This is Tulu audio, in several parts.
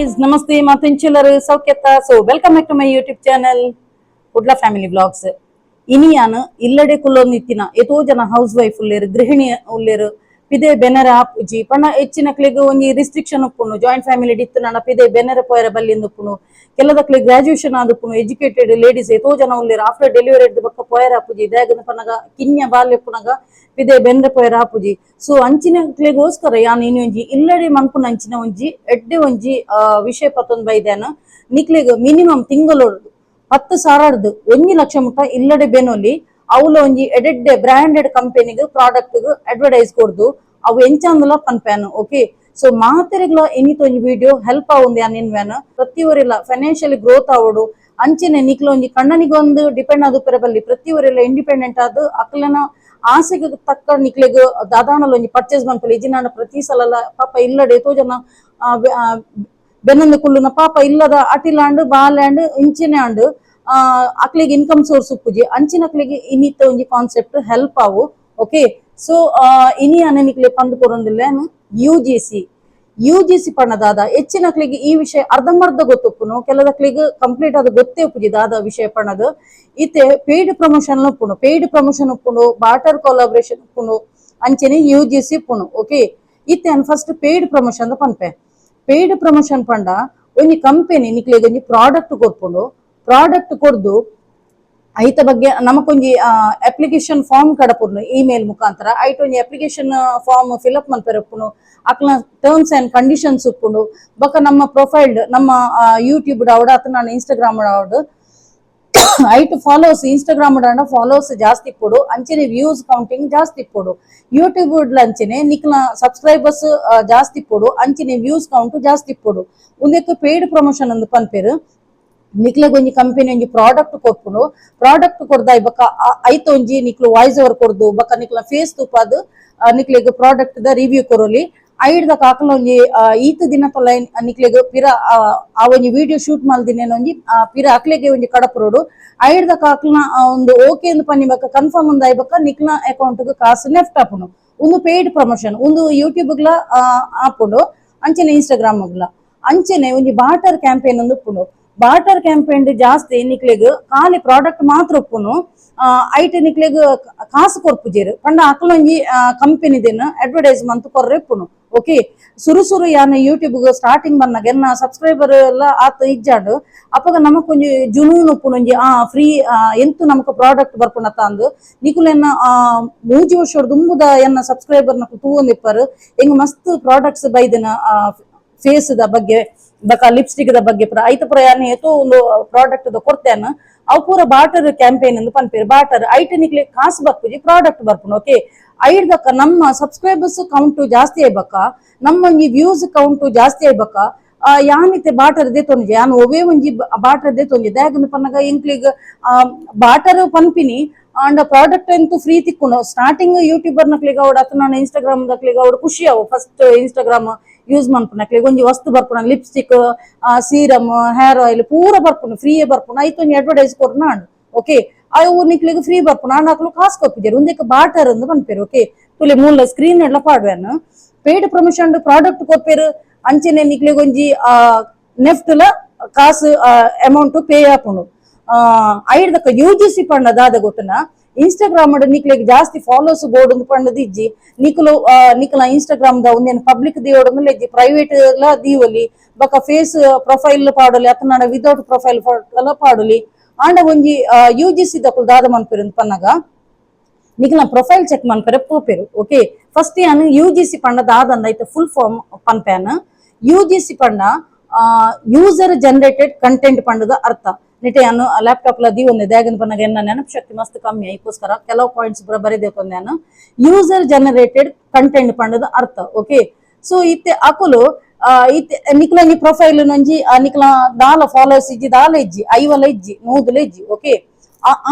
Guys, namaste ಮಾತೆಂಚುಲರು ಸೌಖ್ಯತ್ತ. So welcome back to my YouTube channel, Kudla family vlogs. ಇನಿಯಾನ್ ಇಲ್ಲಡೆ ಕುಲ್ಲೊಂದಿತ್ತಿನ ಏತೋ ಜನ ಹೌಸ್ ವೈಫ್ ಉಲ್ಲೇರು, ಗೃಹಿಣಿ ಉಲ್ಲೇರು. ಪಿದೆ ಬೆನರ ಆಪುಜಿ ಪಂಡ ಹೆಚ್ಚಿನಕ್ಲೆಗ್ ಒಂಜಿ ರಿಸ್ಟ್ರಿಕ್ಷನ್ ಉಪ್ಪುಂಡು. ಜಾಯಿಂಟ್ ಫ್ಯಾಮಿಲಿ ಇತ್ತು ನನ ಪಿದೆ ಬೆನರ ಪೋಯರ ಬಲ್ಲಿಂದು ಉಪ್ಪುಂಡು. ಕೆಲದಕ್ಲೆ ಗ್ರಾಜುಯೇಷನ್ ಆದುಪ್ಪುಂಡು. ಎಜುಕೇಟೆಡ್ ಲೇಡೀಸ್ ಏತೋ ಜನ ಉಲ್ಲೇರು. ಆಫ್ಟರ್ ಡೆಲಿವರಿ ಬೊಕ್ಕ ಪೋಯರ ಆಪುಜಿ. ದಾಯೆಗ್ ಪನ್ನಗ ಕಿನ್ಯ ಬಾಲ್ಯ ಉಪ್ಪುನಗ ಪಿದೆ ಬೆನ್ರೆ ಪೋಯರ ಆಪುಜಿ. ಸೊ ಅಂಚಿನಕ್ಲೆಗೋಸ್ಕರ ಯಾನ್ ಇನಿ ಒಂಜಿ ಇಲ್ಲಡೆ ಮನ್ಪುನ ಅಂಚಿನ ಒಂಜಿ ಎಡ್ಡೆ ಒಂಜಿ ವಿಷಯ ಪತ್ತೊಂದು ಬೈದೇನ. ನಿಕ್ಲೆಗ್ ಮಿನಿಮಮ್ ತಿಂಗಳು 10,000ರ್ದು 1 ಲಕ್ಷ ಮುಟ್ಟ ಇಲ್ಲಡೆ ಬೆನೊಲಿ. ಅವ್ಲ ಒಂಜಿ ಎಡೆಡ್ಡೆ ಬ್ರಾಂಡೆಡ್ ಕಂಪನಿಗ್ ಪ್ರಾಡಕ್ಟ್ ಅಡ್ವರ್ಟೈಸ್ ಕೊರ್ದು ಅವು ಎಂಚಾಂದಲ ಪನ್ಪೇನು. ಓಕೆ, ಸೊ ಮಾತೆರೆಗ್ಲ ಇನಿತ ಒಂಜಿ ವಿಡಿಯೋ ಹೆಲ್ಪ್ ಆವುಂದು ಯಾನ್ ಇನ್ವೇನ. ಪ್ರತಿ ಒರಿಲ ಫೈನಾನ್ಷಿಯಲಿ ಗ್ರೋತ್ ಆವಡು. ಅಂಚೆನೆ ನಿಕ್ಲ ಒಂಜಿ ಕಣ್ಣನಿಗೊಂದು ಡಿಪೆಂಡ್ ಆದು ಪೆರಬಲ್ಲಿ. ಪ್ರತಿ ಒರಿಲ ಇಂಡಿಪೆಂಡೆಂಟ್ ಆದ್ ಅಕ್ಲೆನ ಆಸೆಗೆ ತಕ್ಕ ನಿಕ್ಲೆಗ್ ದಾದಾಣಲ ಒಂಜಿ ಪರ್ಚೇಸ್ ಮನ್ಪೊಲಿ. ಇಜಿನಾಂಡ ಪ್ರತಿ ಸಲ ಪಾಪ ಇಲ್ಲಡೆ ಏತೋ ಜನ ಬೆನ್ನಂದು ಕುಲ್ಲುನ ಪಾಪ ಇಲ್ಲದ ಅಟಿಲಾಂಡ್ ಬಾಲ್ಯಾಂಡ್ ಇಂಚಿನೆ ಆಂಡ್ ಅಕ್ಲೆಗ್ ಇನ್ಕಮ್ ಸೋರ್ಸ್ ಉಪ್ಪುಜಿ. ಅಂಚಿನಕ್ಲೆಗ್ ಇನ್ನಿತ್ತ ಒಂಜಿ ಕಾನ್ಸೆಪ್ಟ್ ಹೆಲ್ಪ್ ಆವು. ಓಕೆ, ಸೊ ಇನಿ ಅನ ನಿಕ್ಲೆ ಪಂದ್ ಕೊರೊಂದಿಲ್ಲ UGC. UGC ಪಂಡ ದಾದ? ಹೆಚ್ಚಿನಕ್ಲೆಗ್ ಈ ವಿಷಯ ಅರ್ಧಂಬರ್ಧ ಗೊತ್ತುಪ್ಪುನು. ಕೆಲದಕ್ಲೆಗ್ ಕಂಪ್ಲೀಟ್ ಆದ ಗೊತ್ತೇ ಉಪ್ಪುಜಿ ದಾದ ವಿಷಯ ಪಣದು. ಇತ್ತೆ ಪೇಯ್ಡ್ ಪ್ರಮೋಷನ್ ಉಪ್ಪುಂಡು, ಪೇಯ್ಡ್ ಪ್ರಮೋಷನ್ ಉಪ್ಪುಂಡು, ಬಾಟರ್ ಕೊಲಾಬ್ರೇಷನ್ ಉಪ್ಪುಂಡು, ಅಂಚೆನೆ ಯುಜಿಸಿ ಉಪ್ಪುಂಡು. ಓಕೆ, ಇತ್ತೆ first paid promotion ಪನ್ಪೆ. ಪೇಯ್ಡ್ ಪ್ರಮೋಷನ್ ಪಂಡ ಒಂಜಿ ಕಂಪನಿ ನಿಕ್ಲೆಗ್ ಒಂಜಿ ಪ್ರಾಡಕ್ಟ್ ಕೊರ್ಪುಂಡು. ಪ್ರಾಡಕ್ಟ್ ಕೊರ್ದು ಐತ ಬಗ್ಗೆ ನಮಕೊಂಜಿ ಅಪ್ಲಿಕೇಶನ್ ಫಾರ್ಮ್ ಕಡಪುರ್ನು ಇಮೇಲ್ ಮುಖಾಂತರ. ಐಟ್ ಒಂಜಿ application form fill up ಮನ್ಪೆರೆ ಉಪ್ಪುಂಡು. ಅಕ್ಲ terms and conditions ಉಪ್ಪುಂಡು. ಬೊಕ ನಮ್ಮ ಪ್ರೊಫೈಲ್, ನಮ್ಮ ಯೂಟ್ಯೂಬ್ ಆವಡ್ ಅಥವಾ ನಾನು ಇನ್ಸ್ಟಾಗ್ರಾಮ್ ಆವಡ್, ಐಟ್ followers, Instagram followers ಜಾಸ್ತಿ ಇಪ್ಪೊಡು. ಅಂಚೆನೆ ವ್ಯೂಸ್ ಕೌಂಟಿಂಗ್ ಜಾಸ್ತಿ ಇಪ್ಪೊಡು. ಯೂಟ್ಯೂಬ್ ಅಂಚೆನೆ ನಿಕ್ಲ ಸಬ್ಸ್ಕ್ರೈಬರ್ಸ್ ಜಾಸ್ತಿ ಇಪ್ಪೊಡು. ಅಂಚೆನೆ ವ್ಯೂಸ್ ಕೌಂಟ್ ಜಾಸ್ತಿ ಇಪ್ಪೊಡು. ಉಂದೆಕ್ ಪೇಯ್ಡ್ ಪ್ರಮೋಷನ್ ಅಂದ್ ಪನ್ಪೆರ್. ನಿಕ್ಲೆಗ್ ಒಂಜಿ ಕಂಪನಿ ಒಂಜಿ ಪ್ರಾಡಕ್ಟ್ ಕೊರ್ಪುಂಡು. ಪ್ರಾಡಕ್ಟ್ ಕೊರ್ದಾಯ್ ಬೊಕ್ಕ ಐತ ಒಂಜಿ ನಿಕ್ಲು ವಾಯ್ಸ್ ಓವರ್ ಕೊರ್ದು, ಬೊಕ್ಕ ನಿಕ್ಲ ಫೇಸ್ ತೂಪಾದ್ ನಿಕ್ಲೆಗ್ ಪ್ರಾಡಕ್ಟ್ ದ ರಿವ್ಯೂ ಕೊರೊಲಿ. ಐಡ್ದ ಕಾಕಲ ಒಂಜಿ ಈತ್ ದಿನತ ಲೈನ್ ನಿಕ್ಲೆಗ್ ಪಿರ ಆ ಆ ಒಂಜಿ ವಿಡಿಯೋ ಶೂಟ್ ಮಲ್ದಿನೇನ ಒಂಜಿ ಪಿರ ಅಕ್ಲೆಗೆ ಒಂಜಿ ಕಡಪುರೋಡು. ಐಡ್ದ ಕಾಕಲ್ನ ಒಂದು ಓಕೆ ಅಂದ್ ಪನ್ನಿ ಬೊಕ್ಕ, ಕನ್ಫರ್ಮ್ ಒಂದ್ ಆಯ್ ಬೊಕ್ಕ ನಿಕ್ಲ ಅಕೌಂಟ್ ಗ್ ಕಾಸು ನೆಫ್ಟ್ ಆಪುಂಡು. ಉಂದು ಪೇಯ್ಡ್ ಪ್ರಮೋಷನ್. ಉಂದು ಯೂಟ್ಯೂಬ್ ಗ್ಲ ಆಪುಂಡು, ಅಂಚೆನೆ ಇನ್ಸ್ಟಾಗ್ರಾಮ್ ಗ್ಲ. ಅಂಚೆನೆ ಒಂಜಿ ಬಾಟರ್ ಕ್ಯಾಂಪೇನ್ ಒಂದು ಉಪ್ಪುಂಡು. ಬಾಟರ್ ಕ್ಯಾಂಪೇನ್ ಜಾಸ್ತಿ ನಿಕ್ಲೆಗ್ ಖಾಲಿ ಪ್ರಾಡಕ್ಟ್ ಮಾತ್ರ ಉಪ್ಪುನು. ಐಟ್ ನಿಕ್ಲೆಗ್ ಕಾಸು ಕೊರ್ಪುಜೆರ್. ಪಂಡ ಅಕ್ಲೊಂಜಿ ಕಂಪನಿ ದಿನ ಅಡ್ವರ್ಟೈಸ್ ಮಂತ್ ಕೊರ್ರೆ ಉಪ್ಪುನು. ಓಕೆ, ಸುರು ಸುರು ಯಾನ್ ಯೂಟ್ಯೂಬ್ ಸ್ಟಾರ್ಟಿಂಗ್ ಬಂದಾಗ ಎನ್ನ ಸಬ್ಸ್ಕ್ರೈಬರ್ ಎಲ್ಲ ಆತ ಇಜ್ಜಾಂಡ್. ಅಪಗ ನಮಕ್ ಒಂಜಿ ಜುನೂನ್ ಉಪ್ಪುನು. ಒಂಜಿ ಫ್ರೀ ಎಂತು ನಮಕ್ ಪ್ರಾಡಕ್ಟ್ ಬರ್ಪುಂಡತ್ತ ಅಂದ್. ನಿಕುಲೆನ್ನ 3 ವರ್ಷ ದುಂಬುದ ಎನ್ನ ಸಬ್ಸ್ಕ್ರೈಬರ್ ನಕು ತೂವೊಂದಿಪ್ಪರು. ಎಂಗ್ ಮಸ್ತ್ ಪ್ರಾಡಕ್ಟ್ಸ್ ಬೈದಿನ, ಫೇಸ್ the ಬಗ್ಗೆ ಬೊಕ ಲಿಪ್ಸ್ಟಿಕ್ ದ ಬಗ್ಗೆ ಪೂರ. ಐತ ಪೂರ ಯಾನ್ ಏತೋ ಒಂದು ಪ್ರಾಡಕ್ಟ್ ದ ಕೊರ್ತೇನ. ಅವು ಪೂರ ಬಾಟರ್ ಕ್ಯಾಂಪೇನ್ ಅಂದ್ ಪನ್ಪೆರ್. ಬಾಟರ್ ಐಟ್ ನಿಕ್ಲೆ ಕಾಸು ಬರ್ಪುಜಿ, ಪ್ರಾಡಕ್ಟ್ ಬರ್ಪುಂಡು. ಓಕೆ, ಐಡ್ದಕ್ಕ ನಮ್ಮ ಸಬ್ಸ್ಕ್ರೈಬರ್ಸ್ ಕೌಂಟ್ ಜಾಸ್ತಿ ಆಯ್ಬಕ್ಕ, ನಮ್ಮ ಒಂಜಿ ವ್ಯೂಸ್ ಕೌಂಟ್ ಜಾಸ್ತಿ ಆಯ್ಬಕ್ಕ ಯಾನಿತ್ತೆ ಬಾಟರ್ ದೆತೊಂಜಿ. ಯಾನ್ ಒವ್ವೇ ಒಂಜಿ ಬಾಟರ್ ದೆತೊಂಜಿ. ದಾಯೆಗ್ ಪನ್ನಗ ಎಂಕ್ಲೆಗ್ ಬಾಟರ್ ಪನ್ಪಿನಿ ಆಂಡ ಪ್ರಾಡಕ್ಟ್ ಅಂತೂ ಫ್ರೀ ತಿಕ್ಕುಂಡು. ಸ್ಟಾರ್ಟಿಂಗ್ ಯೂಟ್ಯೂಬರ್ ನಕ್ಲೆಗ್ ಅವಡ್ ಅಥವಾ ನಾನು ಇನ್ಸ್ಟಾಗ್ರಾಮ್ ದಕ್ಲೆಗ್ ಅವಡ್ ಖುಷಿ ಅವು. First Instagram use ಮನ್ಪುನಕ್ಲೆಗ್ ಒಂಜಿ ವಸ್ತು ಬರ್ಪುಂಡು. Lipstick, serum, hair oil ಪೂರ ಬರ್ಪುಂಡು, ಫ್ರೀಯೇ ಬರ್ಪುಂಡು. ಐತ ಒಂಜಿ ಅಡ್ವರ್ಟೈಸ್ ಕೊರ್ನ ಆಂಡ್. ಓಕೆ, ಅವು ನಿಕ್ಲೆಗ್ ಫ್ರೀ ಬರ್ಪುಂಡು. ಆಂಡ ಅಕ್ಲು ಕಾಸು ಕೊರ್ಪಿಜೆರ್. ಉಂದೆಕ್ ಬಾಟರ್ ಅಂದ್ ಪನ್ಪೆರ್. ಓಕೆ, ತುಲೆ ಮೂಲ ಸ್ಕ್ರೀನ್ ಎಲ್ಲ ಪಾಡ್ವೆನ್. Paid promotion product ಕೊರ್ಪೆರ್. ಅಂಚೆನೆ ನಿಕ್ಲೆಗ್ ಒಂಜಿ ನೆಫ್ಟ್ ಲ ಕಾಸು ಅಮೌಂಟ್ ಪೇ ಆಪುಂಡು. ಐಡ್ದಕ್ಕ ಯುಜಿಸಿ ಪಂಡ ದಾದ ಗೊತ್ತುನ? ಇನ್ಸ್ಟಾಗ್ರಾಮ್ ನಿಕ್ಲೆಗ್ ಜಾಸ್ತಿ ಫಾಲೋವರ್ಸ್ ಬೋರ್ಡ್ ಪಂಡದ್ ಇಜ್ಜಿ. ನಿಕುಲು ನಿಕುಲ ಇನ್ಸ್ಟಾಗ್ರಾಮ್ ದ ಒಂದೇನು ಪಬ್ಲಿಕ್ ದಿಯೋಡು ಇಜ್ಜಿ, ಪ್ರೈವೇಟ್ ಲ ದೀವೊಲಿ. ಬೊಕ ಫೇಸ್ ಪ್ರೊಫೈಲ್ ಪಾಡೊಲಿ ಅತ್ತ್ಂಡ ವಿದೌಟ್ ಪ್ರೊಫೈಲ್ ಎಲ್ಲ ಪಾಡೊಲಿ. ಆಂಡ ಒಂಜಿ ಯುಜಿಸಿ ದಕುಲು ದಾದ ಮನ್ಪೆರ್ ಪನ್ನಗ ನಿಕಲ್ನ ಪ್ರೊಫೈಲ್ ಚೆಕ್ ಮನ್ಪೆರೆ ಪೋಪೆರು. ಓಕೆ, ಫಸ್ಟ್ ಯಾನ್ ಯುಜಿಸಿ ಪಂಡ ದಾದಂದ ಐತ ಫುಲ್ ಫಾರ್ಮ್ ಪನ್ಪೇನ್. ಯುಜಿಸಿ ಪಂಡ user generated content ಪಂಡದ ಅರ್ಥ. ನಿಟೆ ಯಾನು ಲ್ಯಾಪ್ಟಾಪ್ ಲ ದೀವೊಂದೆ. ದಾಯೆಗ್ ಪನ್ನಗ ಎನ್ನ ನೆನಪು ಶಕ್ತಿ ಮಸ್ತ್ ಕಮ್ಮಿ. ಐಕೋಸ್ಕರ ಕೆಲವು ಪಾಯಿಂಟ್ಸ್ ಪೂರ ಬರೆದೇಕೊಂದೆ ಯಾನು. User generated content ಪಂಡದ ಅರ್ಥ. ಓಕೆ, ಸೊ ಇತ್ತೆ ಅಕುಲು ಇತ್ತೆ ನಿಕ್ಲ ಒಂಜಿ ಪ್ರೊಫೈಲ್ ಒಂಜಿ ನಿಕ್ಲ ದಾಲ ಫಾಲೋವರ್ಸ್ ಇಜ್ಜಿ, ದಾಲ ಇಜ್ಜಿ, ಐವಲ ಇಜ್ಜಿ, ನೂದುಲ ಇಜ್ಜಿ. ಓಕೆ,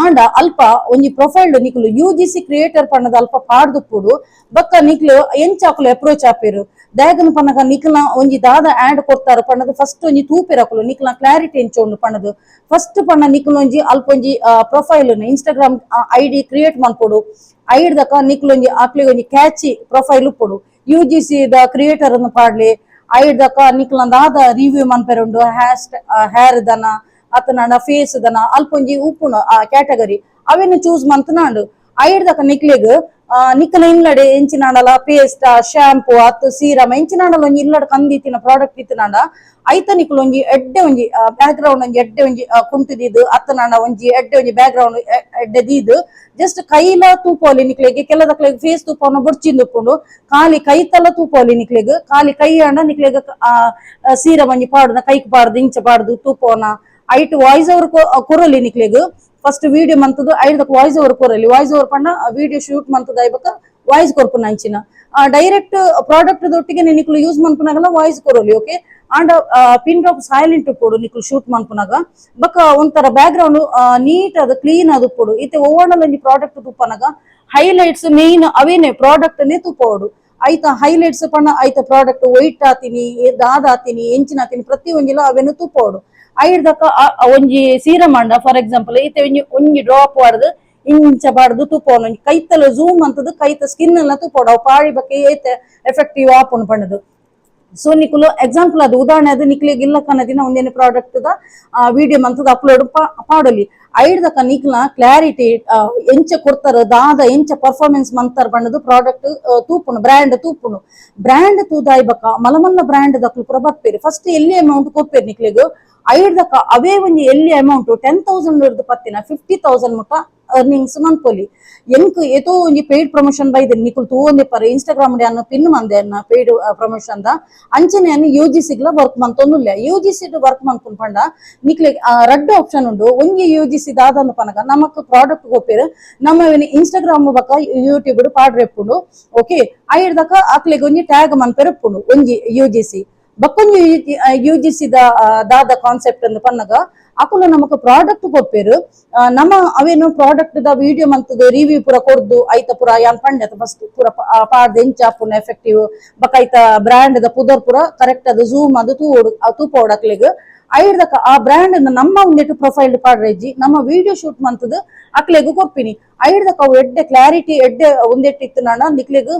ಆಂಡ ಅಲ್ಪ ಒಂಜಿ ಪ್ರೊಫೈಲ್ ನಿಕ್ಲು ಯುಜಿಸಿ ಕ್ರಿಯೇಟರ್ ಪಣ್ಣದ ಅಲ್ಪ ಪಾಡ್ದುಪ್ಪುಡು. ಬೊಕ್ಕ ನಿಕ್ಲು ಎಂಚ ಅಕುಲು ಅಪ್ರೋಚ್ ಆಪೆರು? ದಾಯೆಗ್ ಪನ್ನಗ ನಿಕ್ಲ ಒಂಜಿ ದಾದ ಆಡ್ ಕೊಡ್ತಾರ ಪಣ್ಣದು ಫಸ್ಟ್ ಒಂಜಿ ತೂಪೆರ್ ಅಕುಲು. ನಿಕ್ಲ ಕ್ಲಾರಿಟಿ ಎಂಚ ಉಂಡು ಪಣ್ಣದು ಫಸ್ಟ್ ಪಣ್ಣ ನಿಕ್ಲು ಒಂಜಿ ಅಲ್ಪ ಒಂಜಿ profile Instagram ID create ಮನ್ಪೊಡು. ಐಡ್ದಕ ನಿಕ್ಲು ಒಂಜಿ ಅಕ್ಲಿಗೆ ಒಂಜಿ ಕ್ಯಾಚಿ ಪ್ರೊಫೈಲ್ ಉಪ್ಪೊಡು. ಯುಜಿಸಿ the creator ಅನ್ನು ಪಾಡ್ಲಿ. ಐಡ್ದಕ ನಿಕ್ಲ ದಾದ ರಿವ್ಯೂ ಮನ್ಪೆರುಂಡು, ಹೇರ್ ದನ ಅತನಾಂಡ ಫೇಸ್ ದನ ಅಲ್ಪ ಒಂಜಿ ಉಪ್ಪುಂಡು ಆ ಕ್ಯಾಟಗರಿ, ಅವೆನ್ ಚೂಸ್ ಮಂತನಾಂಡು. ಐಡ್ದಕ ನಿಕ್ಲೆಗ್ ನಿಕ್ಕನ ಇಲ್ಲಡೆ ಎಂಚಿನಾಂಡಲ ಪೇಸ್ಟ್, ಶಾಂಪೂ ಅತ್ತು ಸೀರಮ್ ಎಂಚಿನಾಂಡಲ ಒಂಜಿ ಇಲ್ಲಡೆ ಕಂದಿತ್ತಿನ ಪ್ರಾಡಕ್ಟ್ ಇತ್ತಿನಾಂಡ ಐತ ನಿಕ್ಲು ಒಂಜಿ ಎಡ್ಡೆ ಒಂಜಿ ಬ್ಯಾಕ್ ಗ್ರೌಂಡ್ ಒಂಜಿ ಎಡ್ಡೆ ಒಂಜಿ ಕುಂಟುದಿದ್ದು ಅತ್ತನಾಂಡ ಒಂಜಿ ಎಡ್ಡೆ ಒಂಜಿ ಬ್ಯಾಕ್ ಗ್ರೌಂಡ್ ಎಡ್ಡೆ ದೀದು ಜಸ್ಟ್ ಕೈಲ ತೂಪೋಲಿ ನಿಕ್ಲೆಗ್. ಕೆಲದಕ್ಲೆಗ್ ಫೇಸ್ ತೂಪವನ ಬೊಡ್ಚಿಂದು ಉಪ್ಪುಂಡು, ಖಾಲಿ ಕೈತಲ ತೂಪೋಲಿ ನಿಕ್ಲೆಗ್. ಖಾಲಿ ಕೈ ಅಂಡ ನಿಕ್ಲೆಗ್ ಸೀರಮ್ ಒಂಜಿ ಪಾಡುನ, ಕೈಕ್ ಪಾಡ್ದು ಇಂಚ ಪಾಡ್ದು ತೂಪೋನ. ಐಟ್ ವಾಯ್ಸ್ ಓವರ್ ಕೊರೊಲಿ ನಿಕ್ಲೆಗ್. ಫಸ್ಟ್ ವಿಡಿಯೋ ಮಂತದ್ದು ಐದಕ್ಕೆ ವಾಯ್ಸ್ ಓವರ್ ಕೊರಲಿ. ವಾಯ್ಸ್ ಓವರ್ ಪಂಡ ವಿಡಿಯೋ ಶೂಟ್ ಮಂತದ ಐಬಕ ವಾಯ್ಸ್ ಕೊರ್ಪುನ ಅಂಚಿನ. ಡೈರೆಕ್ಟ್ ಪ್ರಾಡಕ್ಟ್ ದೊಟ್ಟಿಗೆ ನಿಕ್ಲು ಯೂಸ್ ಮನ್ಪುನಾಗಲ ವಾಯ್ಸ್ ಕೊರೊಲಿ, okay. And pin drop silent ಉಪ್ಪೊಡು ನಿಕ್ಲು ಶೂಟ್ ಮನ್ಪುನಾಗ. ಬೊಕ ಒಂಥರ back ground neat ಅದು ಕ್ಲೀನ್ ಅದು ಉಪ್ಪೊಡು. ಇತ್ತೆ ಓವರ್ನಲ್ ಒಂಜಿ ಪ್ರಾಡಕ್ಟ್ ತುಪ್ಪನಾಗ ಹೈಲೈಟ್ಸ್ ಮೇನ್ ಅವೇನೆ ಪ್ರಾಡಕ್ಟ್ ನೇ ತುಪ್ಪೋಡು. ಐತ ಹೈಲೈಟ್ಸ್ ಪಂಡ ಐತ ಪ್ರಾಡಕ್ಟ್ ವೈಟ್ ಆತೀನಿ, ದಾದ ಆತೀನಿ, ಎಂಚಿನ ಆತೀನಿ, ಪ್ರತಿ ಒಂಜಿಲ ಅವೇನು ತುಪ್ಪೋಡು. ಐಡ್ದಕ್ಕ ಒಂಜಿ ಸೀರಮ್ ಅಂಡ ಫಾರ್ ಎಕ್ಸಾಂಪಲ್ ಇತ್ತೆ ಒಂಜಿ ಒಂಜಿ ಡ್ರಾಪ್ ಪಾಡ್ದು ಇಂಚ ಪಾಡ್ದು ತುಪ್ಪೋನು, ಒಂಜಿ ಕೈತಲ ಝೂಮ್ ಅಂತದ್ದು ಕೈತ ಸ್ಕಿನ್ ಎಲ್ಲ ತುಪ್ಪೋಡು. ಅವು ಪಾಡಿ ಬಕ್ಕೆ ಏತೆ ಎಫೆಕ್ಟಿವ್ ಆಪುಂಡು ಪಂಡದು. ಸೊ ನಿಕುಲು ಎಕ್ಸಾಂಪಲ್ ಅದು ಉದಾಹರಣೆ ಅದು ನಿಕ್ಲೆಗ್ ಇಲ್ಲ ಕನ್ನದಿನ ಒಂದೇನು ಪ್ರಾಡಕ್ಟ್ the video ಮಂತದ upload ಪಾಡಲಿ. ಐಡ್ದಕ ನಿಕ್ಲ ಕ್ಲಾರಿಟಿ ಎಂಚ ಕೊಡ್ತಾರ, ದಾದ ಎಂಚ ಪರ್ಫಾರ್ಮೆನ್ಸ್ ಮಂತಾರ ಪಂಡದು ಪ್ರಾಡಕ್ಟ್ ತೂಪುಂಡು, ಬ್ರ್ಯಾಂಡ್ ತೂಪುಂಡು. ಬ್ರ್ಯಾಂಡ್ ತೂದಾಯ್ ಬಕ್ಕ ಮಲಮಲ್ಲ ಬ್ರ್ಯಾಂಡ್ ದಕ್ಲು ಪೂರ ಬರ್ಪೇರು. ಫಸ್ಟ್ ಎಲ್ಲಿ ಅಮೌಂಟ್ ಕೊರ್ಪೇರು ನಿಕ್ಲೆಗ್. ಐಡ್ದಕ ಅವೇ ಒಂಜಿ ಎಲ್ಲಿ ಅಮೌಂಟ್ 10,000 ಪತ್ತಿನ 50,000 ಮುಟ್ಟ ಅರ್ನಿಂಗ್ಸ್ ಮನ್ಪೊಲಿ. ಎಂಕ್ ಏತೋ ಒಂಜಿ ಪೇಯ್ಡ್ ಪ್ರಮೋಷನ್ ಬೈದೆ, ನಿಕುಲು ತೂವೊಂದಿಪ್ಪರ. ಇನ್ಸ್ಟಾಗ್ರಾಮ್ ಅನ್ನ ಪಿನ್ ಮಂದೆ ಅನ್ನ ಪೇಯ್ಡ್ ಪ್ರಮೋಷನ್ the. ಅಂಚನೆ ಅನ್ನ ಯು ಜಿ ಸಿಗ್ಲ ವರ್ಕ್ ಮಂತೊಂದುಲ್ಲೆ. U G C work ಮನ್ಪುನ್ ಪಂಡ ನಿಕ್ಲೆ ರಡ್ಡ್ ಆಪ್ಷನ್ ಉಂಡು. ಒಂಜಿ U G C ದಾದಂದು ಪನಗ ನಮಕ್ ಪ್ರಾಡಕ್ಟ್ ಕೊಪ್ಪೇರು, ನಮ್ಮ ಇನ್ಸ್ಟಾಗ್ರಾಮ್ ಬಕ್ಕ ಯೂಟ್ಯೂಬ್ ಪಾಡ್ರೆಪ್ಪುಂಡು, ಓಕೆ. ಐಡ್ದಕ ಅಕ್ಲೆಗ್ ಒಂಜಿ ಟ್ಯಾಗ್ ಮನ್ಪೆರ್ ಉಪ್ಪುಂಡು ಒಂಜಿ U G C. ಬಕ್ಕೊಂಜಿ U G C the ದಾದ ಕಾನ್ಸೆಪ್ಟ್ ಅಂದ್ ಪನ್ನಗ ಅಕುಲು ನಮಕ್ ಪ್ರಾಡಕ್ಟ್ ಕೊಪ್ಪೇರು, ನಮ್ಮ ಅವೇನು product the video ಮಂತದ review ಪೂರ ಕೊರ್ದು ಐತ ಪೂರ ಯಾನ್ ಪಂಡೆ ಫಸ್ಟ್ ಪೂರ ಪಾಡ್ದು ಎಂಚ ಆಪುಂಡು ಎಫೆಕ್ಟಿವ್ ಬೊಕ ಐತ ಬ್ರ್ಯಾಂಡ್ ದ ಪುದರ್ ಪೂರ ಕರೆಕ್ಟ್ ಅದು ಝೂಮ್ ಅದು ತೂವೊಡು, ತೂಪೋಡು ಅಕ್ಲೆಗ್. ಐಡ್ದಕ ಆ ಬ್ರ್ಯಾಂಡ್ ನಮ್ಮ ಒಂದೆಟ್ಟು ಪ್ರೊಫೈಲ್ ಪಾಡ್ರೆಜ್ಜಿ, ನಮ್ಮ ವಿಡಿಯೋ ಶೂಟ್ ಮಂತದ ಅಕ್ಲೆಗ್ ಕೊರ್ಪಿನಿ. ಐಡ್ದಕ ಅವು ಎಡ್ಡೆ ಕ್ಲಾರಿಟಿ ಎಡ್ಡೆ ಒಂದೆಟ್ಟು ಇತ್ತು ನಿಕ್ಲೆಗ್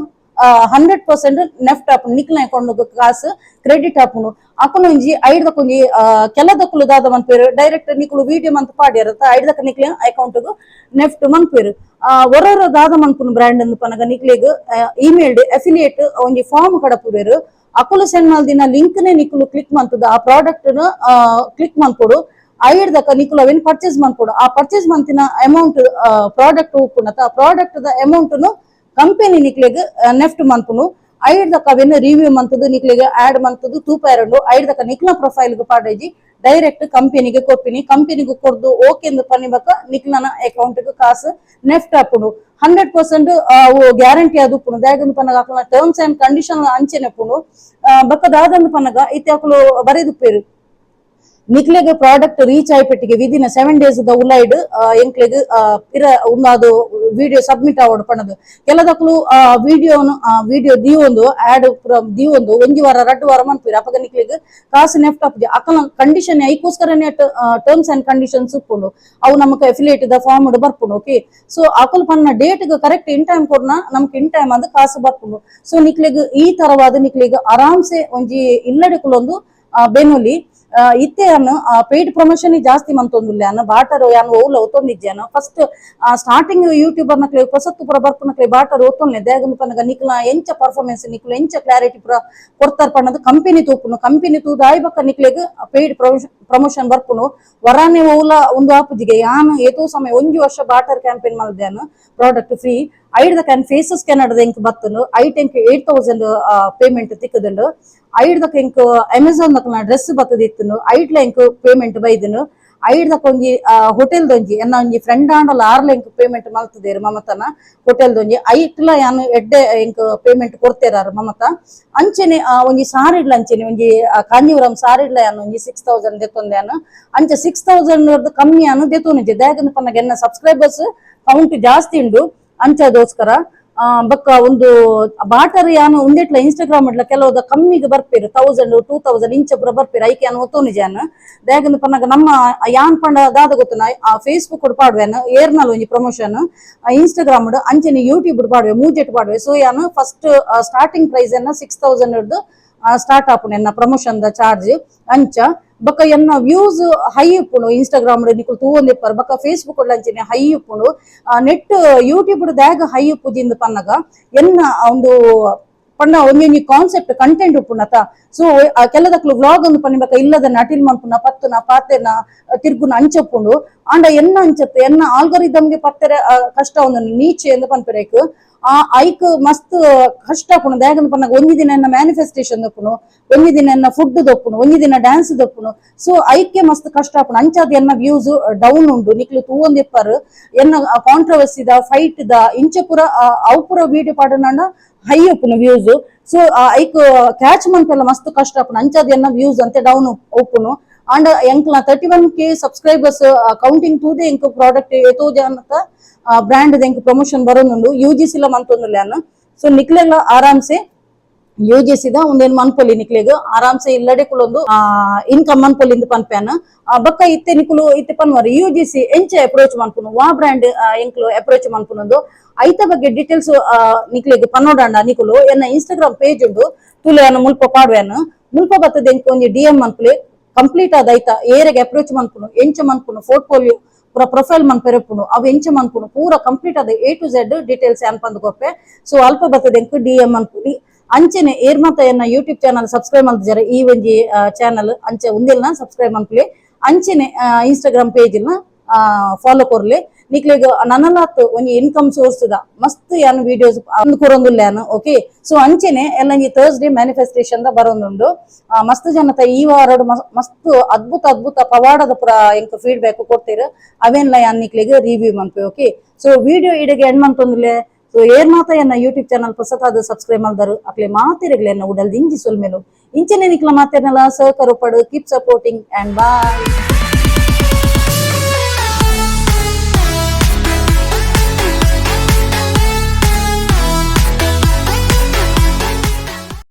100% ನೆಫ್ಟ್ ಆಪುಂಡು. ನಿಕ್ಲ ಅಕೌಂಟ್ ಕಾಸು ಕ್ರೆಡಿಟ್ ಆಪುಂಡು. ಅಕುಲು ಒಂಜಿ ಐಡ್ದಕ ಒಂಜಿ ಕೆಲದಕ್ಕುಲು ದಾದ ಮನ್ಪೇರು, ಡೈರೆಕ್ಟ್ ನಿಕುಲು ವಿಡಿಯೋ ಮಂತ್ ಪಾಡ್ಯಾರ ಐಡ್ದಕ ನಿಕ್ಲೆ ಅಕೌಂಟ್ ನೆಫ್ಟ್ ಮನ್ಪೇರು. ಒರೊರ ದಾದ ಮನ್ಪುನು ಬ್ರ್ಯಾಂಡ್ ಅಂದ್ ಪನಗ ನಿಕ್ಲೆಗ್ ಇಮೇಲ್ ಅಫಿಲಿಯೇಟ್ ಒಂಜಿ ಫಾರ್ಮ್ ಕಡಪುವೇರು. ಅಕುಲು ಸೆಂಡ್ ಮಲ್ದಿನ ಲಿಂಕ್ ನೆ ನಿಕುಲು ಕ್ಲಿಕ್ ಮಂತದ ಆ ಪ್ರಾಡಕ್ಟ್ ಕ್ಲಿಕ್ ಮನ್ಪೊಡು. ಐಡ್ದಕ ನಿಕುಲು ಅವೇನ್ ಪರ್ಚೇಸ್ ಮನ್ಪೊಡು. ಆ ಪರ್ಚೇಸ್ ಮಂತಿನ ಅಮೌಂಟ್ ಪ್ರಾಡಕ್ಟ್ ಉಪ್ಪುನತ ಆ product the amount company ನಿಕ್ಲೆಗ್ ನೆಫ್ಟ್ ಮನ್ಪುನು. ಐಡ್ದಕ ಅವೇನ್ ರಿವ್ಯೂ ಮಂತದ್ದು ನಿಕ್ಲೆಗ್ ಆಡ್ ಮಂತದ್ದು ತೂಪಾಯರಂಡು. ಐಡ್ದಕ ನಿಕ್ಲ ಪ್ರೊಫೈಲ್ ಪಾಡೇಜಿ, ಡೈರೆಕ್ಟ್ ಕಂಪನಿಗೆ ಕೊರ್ಪಿನಿ. ಕಂಪನಿಗೆ ಕೊರ್ದು ಓಕೆ ಅಂದ್ ಪನಿಬಕ ನಿಕ್ಲನ ಅಕೌಂಟ್ ಕಾಸು ನೆಫ್ಟ್ ಆಪುಂಡು. 100% ಗ್ಯಾರಂಟಿ ಅದು ಉಪ್ಪುಂಡು. ದಾಯೆಗಂದ್ ಪನ್ನಗ ಅಕ್ಲನ terms and condition ಅಂಚೆನೆ ಉಪ್ಪುಂಡು. ಬೊಕ್ಕ ದಾದಂದ್ ಪನ್ನಗ ಇತ್ತೆ ಅಕುಲು ಬರೆದುಪ್ಪೇರು, ನಿಕ್ಲೆಗ್ ಪ್ರಾಡಕ್ಟ್ ರೀಚ್ ಆಯ್ಪೆಟ್ಟಿಗೆ ವಿದಿನ್ 7 ಡೇಸ್ the ಉಲೈಡ್ ಎಂಕ್ಲೆಗ್ ಪಿರ ಉಂದಾದು ವಿಡಿಯೋ ಸಬ್ಮಿಟ್ ಆವಡ್ ಪಣದು. ಕೆಲದಕ್ಲು ವಿಡಿಯೋನು ವಿಡಿಯೋ ದೀವೊಂದು ಆಡ್ ದೀವೊಂದು ಒಂಜಿ ವಾರ ರಡ್ಡು ವಾರ ಮನ್ಪೀರ್, ಅಪಗ ನಿಕ್ಲೆಗ್ ಕಾಸು ನೆಫ್ಟ್ ಆಪುಜಿ. ಅಕಲ ಕಂಡೀಷನ್ ಐಕೋಸ್ಕರನೇ terms and conditions ಉಪ್ಪುಂಡು. ಅವು ನಮಕ್ affiliate the form ಬರ್ಪುಂಡು, okay. So ಅಕುಲು ಪನ್ನ date correct in time ಕೊರ್ನ ನಮಕ್ ಇನ್ ಟೈಮ್ ಅದು ಕಾಸು ಬರ್ಪುಂಡು. ಸೊ ನಿಕ್ಲೆಗ್ ಈ ತರವಾದ ನಿಕ್ಲೆಗ್ ಆರಾಮ್ಸೆ ಒಂಜಿ ಇಲ್ಲಡೆ ಕುಲೊಂದು ಬೆನೊಲಿ. ಇತ್ತೆ ಅನ್ನು ಪೇಯ್ಡ್ ಪ್ರಮೋಷನ್ ಜಾಸ್ತಿ ಮಂತೊಂದುಲ್ಲೆ ಅನ್ನ. ಬಾಟರ್ ಯಾನ್ ಓಲ ಒತ್ತೊಂದಿಜ್ಜಾನ. First starting YouTuber ನಕ್ಲೆ ಪೊಸತ್ತು ಪುರ ಬರ್ಪುನಕ್ಲೆ ಬಾಟರ್ ಒತ್ತೊನ್ಲೆ. ದಾಯೆಗಂದ್ ಪನ್ನಗ ನಿಕ್ಲ ಎಂಚ ಪರ್ಫಾರ್ಮೆನ್ಸ್, ನಿಕ್ಲು ಎಂಚ ಕ್ಲಾರಿಟಿ ಪುರ ಕೊಡ್ತಾರ ಪನ್ನದು ಕಂಪನಿ ತೂಪುನು. ಕಂಪನಿ ತೂದು ಆಯ್ ಬಕ್ಕ ನಿಕ್ಲೆಗ್ ಪೇಯ್ಡ್ ಪ್ರಮೋಷನ್ ಬರ್ಪುನು. ವರಾನೆ ಓಲ ಒಂದು ಆಪುಜಿಗೆ. ಯಾನ್ ಏತೋ ಸಮಯ ಒಂಜಿ ವರ್ಷ ಬಾಟರ್ ಕ್ಯಾಂಪೇನ್ ಮಲ್ದ್ಯಾನ ಪ್ರಾಡಕ್ಟ್ ಫ್ರೀ. ಐಡ್ದಕ ಫೇಸಸ್ ಕೆನಡದ ಎಂಕ್ ಬತ್ತುಂಡು. ಐಟ್ ಎಂಕ್ 8,000 ಪೇಮೆಂಟ್ ತಿಕ್ಕದುಂಡು. ಐಡ್ದಕ ಎಂಕ್ ಅಮೆಝಾನ್ ದಕ್ಲ ಡ್ರೆಸ್ ಬತ್ತದಿತ್ತುಂಡು. ಐಟ್ಲ ಎಂಕ್ ಪೇಮೆಂಟ್ ಬೈದುಂಡು. ಐಡ್ದಕ ಒಂಜಿ ಹೋಟೆಲ್ ದೊಂಜಿ ಎನ್ನ ಒಂಜಿ ಫ್ರೆಂಡ್ ಆಂಡಲ ಆರ್ಲ ಎಂಕ್ ಪೇಮೆಂಟ್ ಮಲ್ತದೇರು ಮಮತನ ಹೋಟೆಲ್ ದೊಂಜಿ. ಐಟ್ಲ ಯಾನ್ ಎಡ್ಡೆ ಎಂಕ್ ಪೇಮೆಂಟ್ ಕೊಡ್ತೇರಾರು ಮಮತ. ಅಂಚೆನೆ ಒಂಜಿ ಸಾರಿಡ್ಲ ಅಂಚೆನೆ ಒಂಜಿ ಕಾಂಜೀವರಂ ಸಾರಿಡ್ಲ ಯಾನ್ ಒಂಜಿ 6,000 ದೆತ್ತೊಂದ್ಯಾನ. ಅಂಚೆ 6,000 ಕಮ್ಮಿ ಯಾನು ದೆತ್ತೊನಿಜೆ. ದಾಯೆಗಂದ್ ಪನ್ನಗ ಎನ್ನ ಸಬ್ಸ್ಕ್ರೈಬರ್ಸ್ ಕೌಂಟ್ ಜಾಸ್ತಿ ಉಂಡು, ಅಂಚದೋಸ್ಕರ. ಬೊಕ್ಕ ಒಂದು ಬಾಟರ್ ಯಾನು ಉಂದೆಟ್ಲ ಇನ್ಸ್ಟಾಗ್ರಾಮ್ ಇಡ್ಲ ಕೆಲವುದ ಕಮ್ಮಿಗೆ ಬರ್ಪೇರು, 1,000 2,000 ಇಂಚ ಪೂರ ಬರ್ಪೇರು. ಐಕೆ ಯಾನ್ ಒತ್ತೊನಿಜಾನ್. ದಾಯೆಗಂದ್ ಪನ್ನಗ ನಮ್ಮ ಯಾನ್ ಪಂಡ ದಾದ ಗೊತ್ತುನ, ಆ ಫೇಸ್ಬುಕ್ ಪಾಡುವೆನ್ ಏರ್ನಲ್ ಒಂಜಿ ಪ್ರಮೋಷನ್, ಇನ್ಸ್ಟಾಗ್ರಾಮ್ ಅಂಚನೆ ಯೂಟ್ಯೂಬ್ ಪಾಡುವೆ, ಮೂಜೆಟ್ ಪಾಡುವೆ. ಸೊ ಯಾನು first starting price ಅನ್ನ 6,000 ಹಿಡ್ದು Start ಆಪುಂಡು ಎನ್ನ ಪ್ರಮೋಷನ್ ದ ಚಾರ್ಜ್. ಅಂಚ ಬೊಕ್ಕ ಎನ್ನ ವ್ಯೂಸ್ ಹೈ ಉಪ್ಪುಂಡು. ಇನ್ಸ್ಟಾಗ್ರಾಮ್ ನಿಕುಲು ತೂವೊಂದಿಪ್ಪರ್. ಬೊಕ್ಕ ಫೇಸ್ಬುಕ್ ಅಂಚನೆ ಹೈ ಉಪ್ಪುಂಡು. ನೆಟ್ ಯೂಟ್ಯೂಬ್ ದಾಗ್ ಹೈ ಉಪ್ಪುಜಿಂದ್ ಪನ್ನಗ, ಎನ್ನ ಒಂದು ಪಂಡ ಒಂಜೊಂಜಿ ಕಾನ್ಸೆಪ್ಟ್ ಕಂಟೆಂಟ್ ಉಪ್ಪುಂಡತ. ಸೊ ಕೆಲದಕ್ಲು ವ್ಲಾಗ್ ಒಂದು ಪನ್ನಿ, ಬೊಕ್ಕ ಇಲ್ಲದ ನಟಿಲ್ ಮನ್ಪುನ, ಪತ್ತುನ, ಪಾತೆನ, ತಿರ್ಗುನ ಅಂಚ ಉಪ್ಪುಂಡು. ಆಂಡ ಎನ್ನ ಅಂಚತ್ತೆ ಎನ್ನ ಆಲ್ಗರಿದಮ್ಗೆ ಪತ್ತೆರೆ ಕಷ್ಟ. ಒಂದು ನೀಚೆ ಎಂದು ಪನ್ಪೆರೇಕ್ ಆ ಐಕ್ ಮಸ್ತ್ ಕಷ್ಟ ಆಪುಂಡು. ದಾಯೆಗಂದ್ ಪನ್ನಗ ಒಂಜಿ ದಿನ ಎನ್ನ ಮ್ಯಾನಿಫೆಸ್ಟೇಷನ್ ದೊಪ್ಪುನು, ಒಂಜಿ ದಿನ ಎನ್ನ ಫುಡ್ ದೊಪ್ಪುನು, ಒಂಜಿ ದಿನ ಡ್ಯಾನ್ಸ್ ದೊಪ್ಪುನು. ಸೊ ಐಕೆ ಮಸ್ತ್ ಕಷ್ಟ ಆಪುಂಡು. ಅಂಚಾದ್ ಎನ್ನ ವ್ಯೂಸ್ ಡೌನ್ ಉಂಡು. ನಿಕ್ಲು ತೂವೊಂದಿಪ್ಪರ್, ಎನ್ನ ಕಾಂಟ್ರವರ್ಸಿದ, ಫೈಟ್ ದ ಇಂಚ ಪೂರ ಅವು ಪೂರ ವಿಡಿಯೋ ಪಾಡನಂಡ ಹೈ ಉಪ್ಪುನು ವ್ಯೂಸ್. ಸೊ ಐಕ್ ಕ್ಯಾಚ್ ಮನ್ಪೆಲ್ಲ ಮಸ್ತ್ ಕಷ್ಟ ಆಪುಂಡು. ಅಂಚಾದ್ ಎನ್ನ ವ್ಯೂಸ್ ಅಂತೆ ಡೌನ್ ಉಪ್ಪುನು. ಆಂಡ ಎಂಕ್ಲ 31K subscribers counting ತೂದೆ ಎಂಕ್ ಪ್ರಾಡಕ್ಟ್ ಏತೋ ಜನತ ಬ್ರ್ಯಾಂಡ್ ಎಂಕ್ ಪ್ರಮೋಷನ್ ಬರೋದುಂಡು. ಯುಜಿಸಿ ಲ ಮಂತೊಂದುಲ್ಲೆ. ಸೊ ನಿಕ್ಲೆಲ್ಲ ಆರಾಮ್ಸೆ ಯುಜಿಸಿ ದ ಒಂದೇನು ಮನ್ಪೊಲಿ. ನಿಕ್ಲೆಗ್ ಆರಾಮ್ಸೆ ಇಲ್ಲಡೆ ಕುಲೊಂದು ಇನ್ಕಮ್ ಮನ್ಪೊಲಿ ಇಂದ್ ಪನ್ಪ್ಯಾನ. ಬೊಕ್ಕ ಇತ್ತೆ ನಿಕುಲು ಇತ್ತೆ ಪನ್ವರ್, ಯುಜಿಸಿ ಎಂಚ ಅಪ್ರೋಚ್ ಮನ್ಪುನು, ವಾ ಬ್ರ್ಯಾಂಡ್ ಎಂಕ್ಲು ಅಪ್ರೋಚ್ ಮನ್ಪುನೊಂದು, ಐತ ಬಗ್ಗೆ ಡೀಟೇಲ್ಸ್ ನಿಕ್ಲೆಗ್ ಪನ್ನೋಡಂಡ, ನಿಕುಲು ಎನ್ನ ಇನ್ಸ್ಟಾಗ್ರಾಮ್ ಪೇಜ್ ಉಂಡು ತುಲೆ, ಅನ್ನ ಮುಲ್ಪ ಪಾಡ್ವೇನ್. ಮುಲ್ಪ ಬತ್ತದ ಎಂಕ್ ಒಂಜಿ ಡಿಎಂ ಮನ್ಪುಲೆ. ಕಂಪ್ಲೀಟ್ ಆದ ಐತ ಏರೆಗ್ ಅಪ್ರೋಚ್ ಮನ್ಪುನು, ಎಂಚ ಮನ್ಪುನು, ಪೋರ್ಟ್ಫೋಲಿಯೋ ಪೂರ ಪ್ರೊಫೈಲ್ ಮನ್ಪೆರೆ ಉಪ್ಪುನು, ಅವು ಎಂಚ ಮನ್ಪುನು, ಪೂರ ಕಂಪ್ಲೀಟ್ ಆದ A to Z details ಏನ್ ಪಂದ್ ಕೊರ್ಪೆ. ಸೊ ಅಲ್ಪ ಬತ್ತದ ಎಂಕ್ ಡಿಎಂ ಮನ್ಪುಲಿ. ಅಂಚನೆ ಏರ್ ಮಾತ ಎನ್ನ YouTube channel subscribe ಮಲ್ತಿಜಾರೆ, ಈ ಒಂಜಿ ಚಾನಲ್ ಅಂಚೆ ಉಂದೆಲ್ನ ಸಬ್ಸ್ಕ್ರೈಬ್ ಮನ್ಪುಲೆ. ಅಂಚನೆ ಇನ್ಸ್ಟಾಗ್ರಾಮ್ ಪೇಜ್ ನ ಫಾಲೋ ಕೊರ್ಲೆ. ನಿಕ್ಲೆಗ್ ನನಲಾತ್ ಒಂಜಿ ಇನ್ಕಮ್ ಸೋರ್ಸ್ ದ ಮಸ್ತ್ ಯಾನ್ ವಿಡಿಯೋಸ್ ಕೊರೊಂದುಲ್ಲೆ ಯಾನ್. ಓಕೆ, ಸೊ ಅಂಚನೆ ಎಲ್ಲಂಜಿ ಥರ್ಸ್ಡೇ ಮ್ಯಾನಿಫೆಸ್ಟೇಷನ್ ದ ಬರೊಂದುಂಡು. ಮಸ್ತ್ ಜನತ ಈ ವಾರಡ್ ಮಸ್ತ್ ಅದ್ಭುತ ಅದ್ಭುತ ಪವಾಡದ ಪುರ ಎಂಕ್ ಫೀಡ್ಬ್ಯಾಕ್ ಕೊಡ್ತೀರ. ಅವೇನ್ಲ ಯಾನ್ ನಿಕ್ಲೆಗ್ ರಿವ್ಯೂ ಮನ್ಪೆ. Okay, so video ಇಡೆಗೆ end ಮಂತೊಂದುಲ್ಲೆ. So ಏರ್ ಮಾತ ಎನ್ನ ಯೂಟ್ಯೂಬ್ ಚಾನಲ್ ಪೊಸತಾದ ಸಬ್ಸ್ಕ್ರೈಬ್ ಮಲ್ದರು, ಅಕ್ಲೆ ಮಾತೆರೆಗ್ಲೆ ಎನ್ನ ಉಡಲ್ ದಿಂಜಿ ಸೊಲ್ಮೆಲು. ಇಂಚನೆ ನಿಕ್ಲ ಮಾತೆರ್ನಲ ಸಹಕಾರ ಪಡು. Keep supporting and bye.